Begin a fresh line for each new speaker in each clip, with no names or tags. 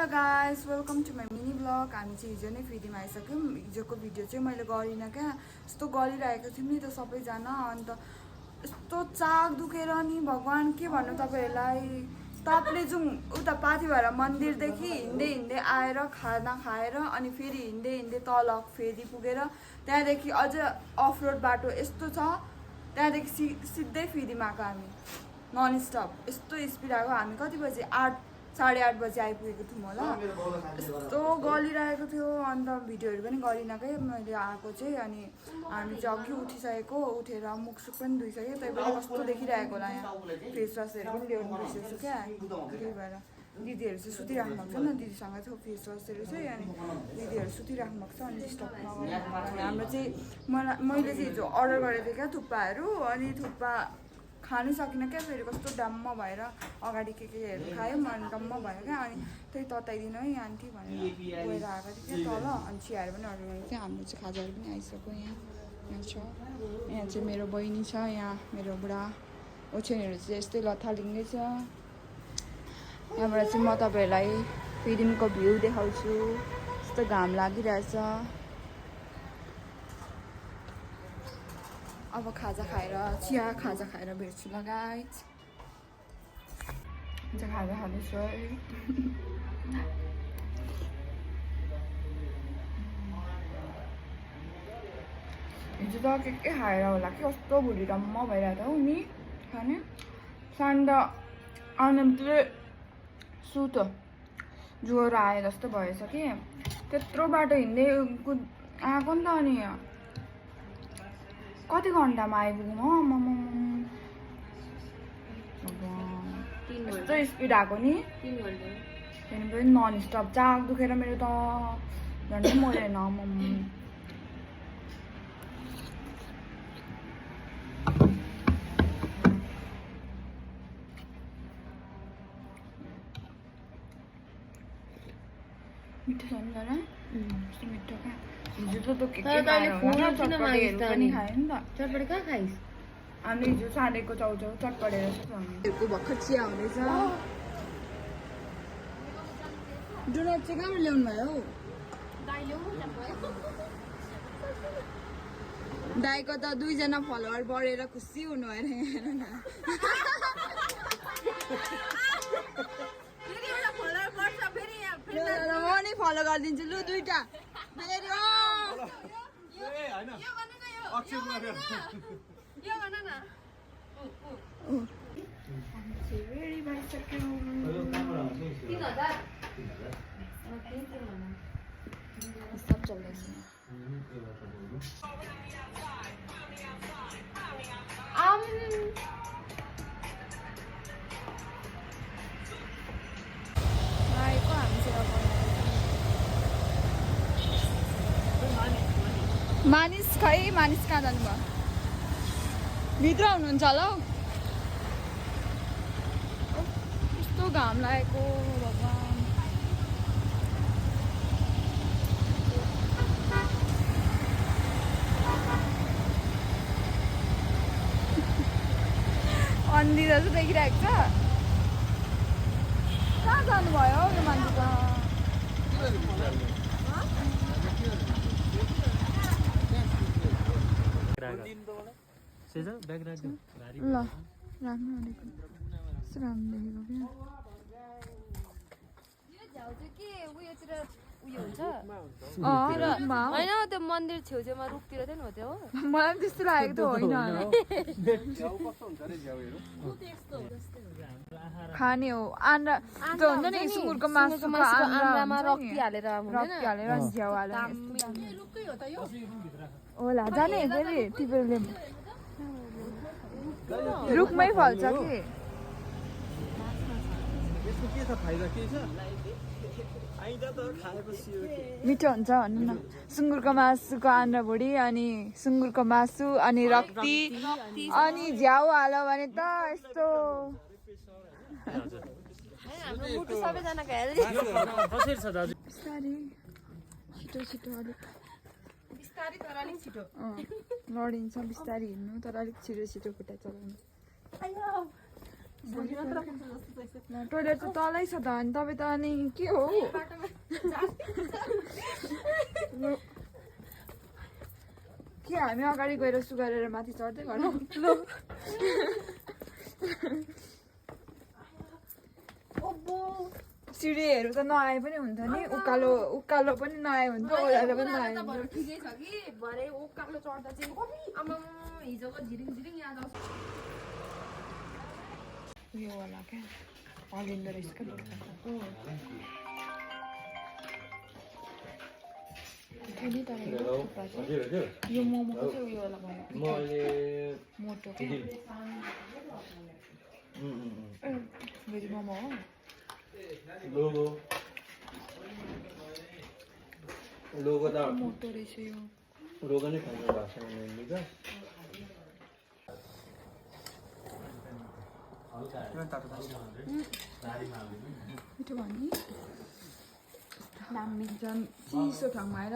Hello guys welcome to my mini blog. हामी चाहिँ हिजो नै फेरिमा आइसक्यौँ। हिजोको भिडियो चाहिँ मैले गरिनँ क्या, यस्तो गरिरहेको थियौँ नि त सबैजना। अन्त यस्तो चाक दुखेर नि भगवान् के भन्नु तपाईँहरूलाई। तापले जाउँ उता पाथिभरा मन्दिरदेखि हिँड्दै हिँड्दै आएर खाना खाएर अनि फेरि हिँड्दै हिँड्दै तल फेरि पुगेर त्यहाँदेखि अझ अफ रोड बाटो यस्तो छ, त्यहाँदेखि सिधै फेरिमा आएको हामी नन स्टप। यस्तो स्पिड आएको। हामी कति बजी 8:30 बजी आइपुगेको थियौँ होला। यस्तो गलिरहेको थियो। अन्त भिडियोहरू पनि गरिनँ क्या मैले आएको चाहिँ। अनि हामी चाहिँ अघि उठिसकेको, उठेर मुखसुख पनि धोइसक्यो। त्यही पनि कस्तो देखिरहेको होला यहाँ। फेस वासहरू पनि ल्याउनु बिर्सेछु क्या, त्यही भएर दिदीहरू चाहिँ सुतिराख्नु भएको छ नि, दिदीसँग थियो फेस वासहरू चाहिँ। अनि दिदीहरू सुतिराख्नु भएको छ। अनि डिस्टर्ब नगर्नु। हाम्रो चाहिँ मैले चाहिँ हिजो अर्डर गरेको थिएँ क्या थुक्पाहरू। अनि थुक्पा खानु सकिनँ क्या, फेरि कस्तो डम्म भएर अगाडि केहरू खायौँ अनि डम्म भयो क्या। अनि त्यही तताइदिनु है आन्टी भनेर गएर आएको थियो क्या तल। अनि चियाहरू पनि अर्डर गरेको थियो। हाम्रो चाहिँ खाजाहरू पनि आइसक्यो। यहाँ छ, यहाँ चाहिँ मेरो बहिनी छ, यहाँ मेरो बुढा ओछ्यानहरू चाहिँ यस्तै लथालिङ्गै छ। यहाँबाट चाहिँ म तपाईँहरूलाई फेरिमको भ्यू देखाउँछु। यस्तो घाम लागिरहेछ। अब खाजा खाएर खाजा खाएर भेट्छु ल गाइस। खाजा खाँदैछु है। हिजो त के खाएर होला कि कस्तो भुँडी डम्म भइरहेको हौ नि खाने। सान्ड आनन्दले सुतो ज्वरो आए जस्तो भएछ कि त्यत्रो बाटो हिँड्दै आएको नि त। अनि कति घन्टामा आइपुग्यौँ हो यस्तो स्पिड आएको नि। 3 घन्टा त्यहाँदेखि पनि नन स्टप। चाक दुखेर मेरो त झन्डै मरेन। मिठो छ नि तर यस्तो मिठो क्या। हिजो त के पनि खायो नि त। चटपटे कहाँ खाइस्? हामी हिजो साँडेको चाउचाउ चटपटेर हामीहरूको भर्खर चिया हुँदैछ। डोनट चाहिँ कहाँबाट ल्याउनु भयो हौ? दाइको त 2 जना फलोवर बढेर खुसी हुनु भएर हेर न। म नै फलो गरिदिन्छु लु 2टा फेरि। सब चल्दैछ। मानिस खै मानिस कहाँ जानुभयो? भित्र हुनुहुन्छ होला हौ। यस्तो घाम लागेको भगवान्। अन्धी जस्तो देखिरहेको छ। कहाँ जानुभयो हौ यो मान्छे त? ल राख्नु भनेको यस्तो राम्रो देखेको क्या।
होइन त्यो मन्दिर छेउछेउमा रुखतिर थियो नि हो त्यो।
मलाई पनि त्यस्तो लागेको त होइन खाने हो। आन्द्रा त्यो हुन्छ नि सुँगुरको मासुमा
रक्ती हालेर
झ्याउ हालेर होला जाने फेरि टिपेरले रुखमै फल्छ कि। मिठो हुन्छ भन्नु न। सुँगुरको मासुको आन्द्रा भुडी अनि सुँगुरको मासु अनि रक्ती अनि झ्याउ हाल्यो भने त यस्तो। छिटो अलिक लडिन्छ बिस्तारै हिँड्नु तर अलिक छिटो खुट्टा चलाउनु। टोइलेट त तलै छ त अनि तपाईँ त अनि के हो के हामी अगाडि गएर सुगारेर माथि चढ्दै गरौँ सिँढीहरू त नआए पनि हुन्छ नि उकालो उकालो पनि नआए हुन्छ ओह्रालो पनि नआए हुन्छ
ठिकै छ कि भरे उकालो चढ्दा चाहिँ आमा हिजोको झिरिङ झिरिङ याद आउँछ
उयो होला क्या हलिँदो रहेछ क्या यो मोमोको चाहिँ उयो होला मोटो क्या भेज मोमो हो
लोगो त
मोटो रहेछ यो
लोगो नै खानु भएको छ मेनली त
मिठो भयो नि दामी झन् चिसो ठाउँमा आएर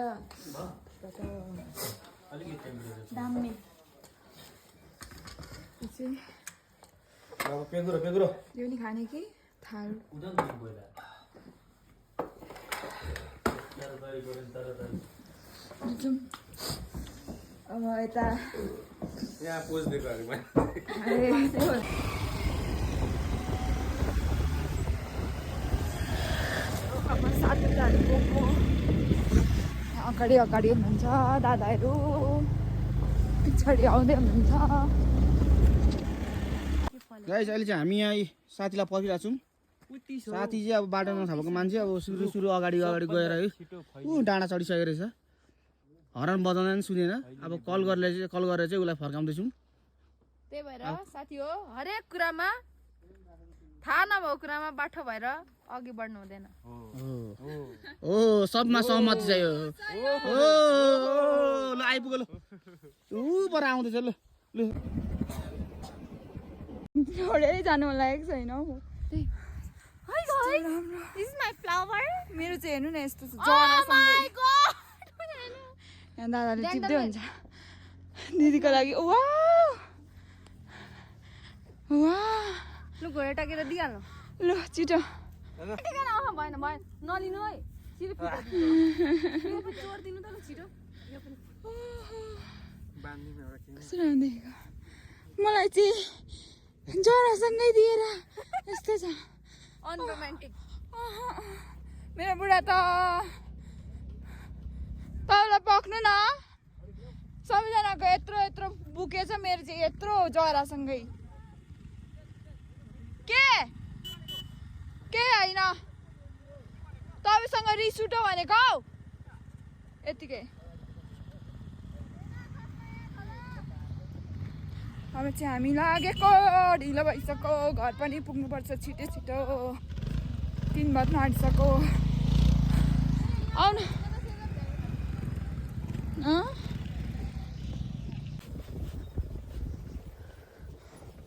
दामी यो चाहिँ
पेग्रो
यो नि खाने कि थाल जाउँ अब यता
यहाँ पोज दिएको अरे
अब साथीहरू गएको अगाडि अगाडि हुनुहुन्छ दादाहरू पछाडि आउँदै हुनुहुन्छ
गाइस अहिले चाहिँ हामी यहाँ साथीलाई पर्खिरहेको छौँ साथी चाहिँ अब बाटो नथापेको मान्छे अब सुरु सुरु अगाडि अगाडि गएर है ऊ डाँडा चढिसकेको रहेछ हरन बजाउँदा पनि सुनेन अब कल गरेर चाहिँ उसलाई फर्काउँदैछौँ
त्यही भएर साथी हो हरेक कुरामा थाहा नभएको कुरामा बाठो भएर अघि बढ्नु हुँदैन
हो सबमा सहमति चाहियो हो ल आइपुग्यो ल ऊ पर आउँदैछ ल ल
छोडेरै जानु मन लागेको छैन हौ
Hi guys, this is my flower.
मेरो चाहिँ हेर्नु न यस्तो छ
Oh my
जरासँगै
god!
यहाँ दादाले टिप्दै हुन्छ दिदीको लागि वा वा
लु घोडा टाकेर दिइहाल्नु
ल छिटो
भएन भएन नलिनु है छिटो चोरिदिनु त ल छिटो यो पनि
कस्तो राम्रो देखेको मलाई चाहिँ जरासँगै दिएर यस्तो छ
अनरोमान्टिक
मेरो बुढा त तपाईँलाई पक्नु न सबैजनाको यत्रो यत्रो बुकेछ मेरो चाहिँ यत्रो जरासँगै के होइन तपाईँसँग रिस उठ्यो भनेको हौ यतिकै अब चाहिँ हामी लागेको ढिलो भइसक्यो घर पनि पुग्नुपर्छ छिटो छिटो 3 बज्न आँटिसक्यो आउनु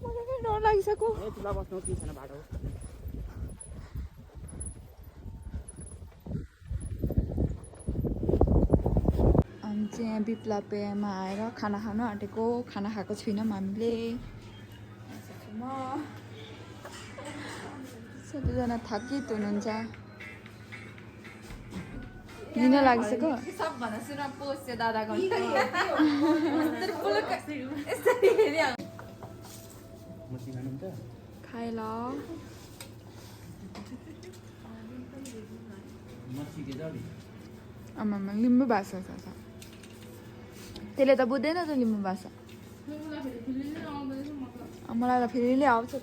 मलाई डर लागिसक्यो हामी चाहिँ यहाँ बिप्ला पेयमा आएर खाना खानु आँटेको खाना खाएको छैनौँ हामीले म सबैजना थाकित हुनुहुन्छ लिन लागिसक्यो
सबभन्दा सुन पोस्ट चाहिँ दादाको
खाए ल आमामा लिम्बू भाषा छ त्यसले त बुझ्दैन त लिम्बू भाषा मलाई त फेरि आउँछ त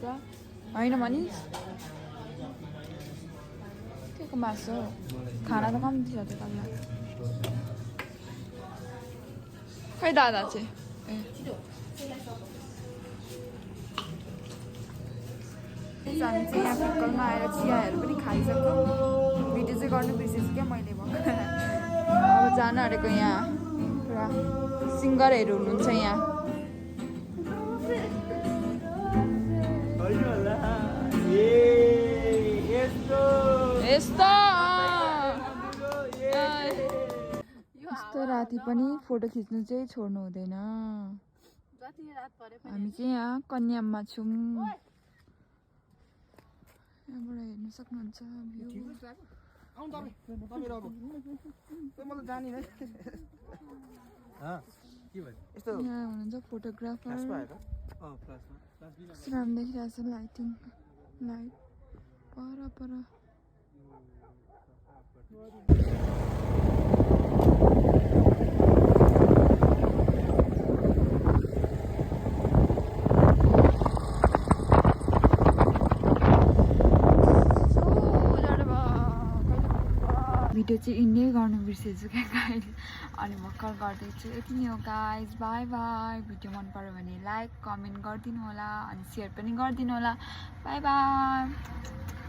होइन भने के को मासु हो खाना त कम्ती छ त तपाईँलाई खै दादा चाहिँ हामी चाहिँ यहाँ फुक्कलमा आएर चियाहरू पनि खाइसक्यो भिडियो चाहिँ गर्नु बिर्सेछु क्या मैले अब जान आँटेको यहाँ पुरा सिङ्गरहरू हुनुहुन्छ यहाँ यस्तो यस्तो राति पनि फोटो खिच्नु चाहिँ छोड्नु हुँदैन हामी चाहिँ यहाँ कन्याममा छौँ यहाँबाट हेर्न सक्नुहुन्छ भ्यू
आउनु तपाईँ अब मलाई जानिन
के भयो
यस्तो
यहाँ हुनुहुन्छ फोटोग्राफर
फ्लासमा
राम देखिरहेको छ लाइटिङ लाइट पर भिडियो चाहिँ इन्डै गर्नु बिर्सेछु क्या गाइज अनि भर्खर गर्दैछु यति नै हो गाइज बाई बाई भिडियो मन पर्यो भने लाइक कमेन्ट गरिदिनु होला अनि सेयर पनि गरिदिनु होला बाई बाई